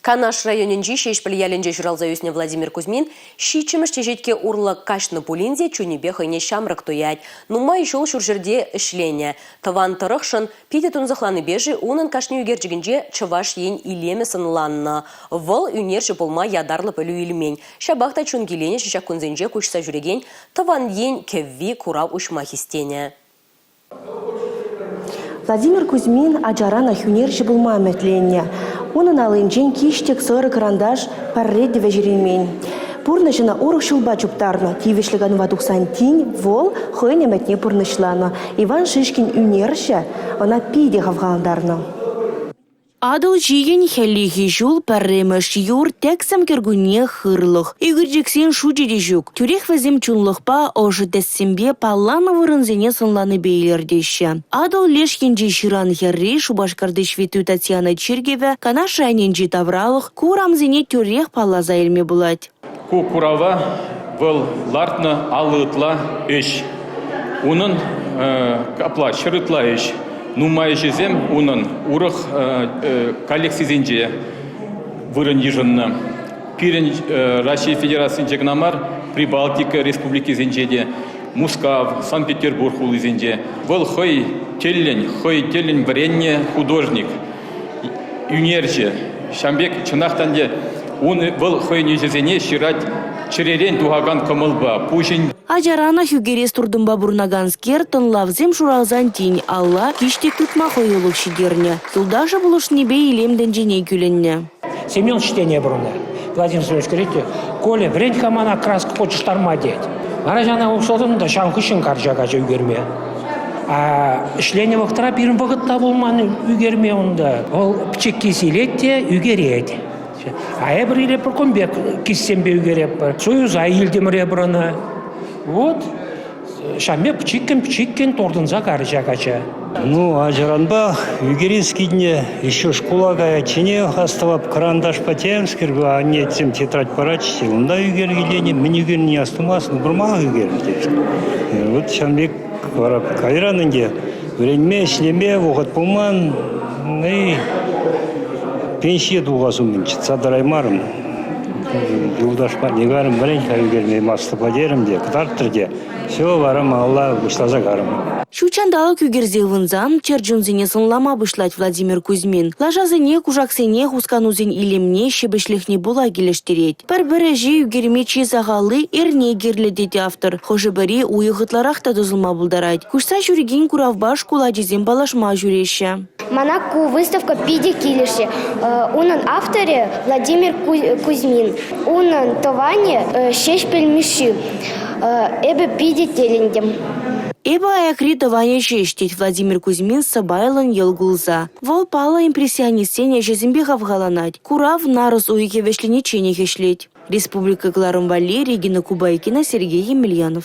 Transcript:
Канаш районӗнчи Ҫеҫпӗл ялӗнче ҫуралса ӳснӗ Владимир Кузьмин ҫиччӗмӗш теҫетке урлӑ каҫнӑ пулин те чунӗпе хӑйне ҫамрӑк туять. Нумай ҫул ҫурҫӗрте ӗҫленӗ. Тӑван тӑрӑхшӑн питӗ тунсӑхланипе-ши унӑн кашни ӳкерчӗкӗнче Чӑваш Ен илемӗ сӑнланнӑ. Вӑл ӳнерҫӗ пулма ятарлӑ пӗлӳ илмен. Ҫапах та чун киленӗҫӗ ҫак кунсенче куҫса ҫӳрекен Тӑван Ен кӗвви курав уҫма хистенӗ. Владимир Кузьмин ачаранах ӳнерҫӗ пулма ӗмӗтленнӗ. Унӑн аллинчен киҫтӗк, сӑрӑ кӑранташ пӗрре те вӗҫереймен. Пурнӑҫ ӑна урӑх ҫулпа чуптарнӑ. Тивӗҫлӗ канӑва тухсан тин вӑл хӑйӗн ӗмӗтне пурнӑҫланӑ. Иван Шишкин ӳнерҫӗ ӑна питӗ хавхалантарнӑ. Атӑл ҫийӗн хӗллехи ҫул, пӗрремӗш юр, тӗксӗм кӗркунне, хырлӑх. Ӳкерчӗксен шучӗ те ҫук. Тӳрех вӗсем чунлӑхпа, ӑшӑ тӗссемпе, палланӑ вырӑнсене сӑнланипе илӗртеҫҫӗ. Атӑл леш енчи ҫыран хӗрри, Шупашкарти Ҫветтуй Татьяна чиркӗвӗ, Канаш районӗнчи тавралӑх ку урамсене тӳрех палласа илме пулать. Ку курава вӑл лартнӑ 50 ытла ӗҫ. Унӑн капла 100 ытла ӗҫ. Нумай ӗҫӗсем унӑн урӑх коллекцисенче вырӑн йышӑннӑ. Пирӗн Раҫҫей Федерацийӗнче кӑна мар, Прибалтика республикисенче те, Мускав, Санкт-Петербург хулисенче. Вӑл хӑй тӗллӗн, хӑй тӗллӗн вӗреннӗ художник. ӳнерҫӗ. Ҫавӑн пек чӑнах та ӗнтӗ ун вӑл хӑйӗн ӗҫӗсене ҫырать чӗререн тухакан кӑмӑлпа, пуҫӗн. Ачаранах ӳкерес туртӑмпа пурӑнаканскер тӑнлавсем шуралсан тин алла киҫтӗк тытма хӑюлӑх ҫитернӗ. Юлташӗ пулӑшнипе илем тӗнчине кӳлӗннӗ. Семен чтение пурӑнать. Владимир Семенович говорит, Коля, вӗрент-ха мана краска хочешь тет. Вара ҫана усӑлтӑм та ҫав хыҫҫӑн карча кача ӳкерме. А ӗҫленӗ вӑхӑтра пирӗн вӑхӑт та пулман ӳкерме унта. Вӑл пӗчӗкки силет те ӳкерет. А эпир илеппӗр кун пек киссемпе ӳкереппӗр. Союза илтӗмӗр эпир ӑна. Вот ҫав пек пӗчӗккӗн-пӗчӗккӗн туртӑнса карӗ ҫак ача. Ну, ачаранпах ӳкерес килнӗ, еще шкула каячченех астӑвап кӑранташпа темскер, анне тем тетрадь паратчӗ, унта ӳкеркеленӗ, мӗн ӳкернине астумастӑн, курмалӑх ӳкернӗ тет. Вот ҫавӑн пек вара кайран ӗнтӗ вӗренме, ӗҫлеме вӑхӑт пулман, и пенсие тухас умӗн чӑтса тӑраймарӑм. Юлташ патне карӑм, вӗрен-ха ӳкерме мастӑпа терӗм те, кӑтартрӗ те. Все, вара малалла пуҫласа карӑм. Ҫут ҫанталӑк ӳкерсе ывӑнсан чӗр чунсене сӑнлама пуҫлать Владимир Кузьмин. Лашасене, кушаксене хусканусен илемне, ҫепӗҫлӗхне пула килӗштерет. Пӗр-пӗр ӗҫе ӳкерме чи сахалли эрне кирлӗ тет автор. Хӑшӗ-пӗри уйӑх ытларах та тӑсӑлма пултарать. Куҫса ҫӳрекен куравпа шкул ачисем паллашма ҫӳреҫҫӗ. Мана ку выставка питӗ килӗшрӗ. Унӑн авторӗ Владимир Кузьмин. Унӑн тӑванӗ Ҫеҫпӗл Мишши. Эпӗ питӗ тӗлӗнтӗм. «Эпӗ аякри тӑванӗ ҫеҫ», тет Владимир Кузьмин сӑпайлӑн йӑл кулса. Вӑл паллӑ импрессионистсен ӗҫӗсемпе хавхаланать. Курав нарӑс уйӑхӗ вӗҫленичченех ӗҫлет. Республика кӑларӑм валли Регина Кубайкина, Сергей Емельянов.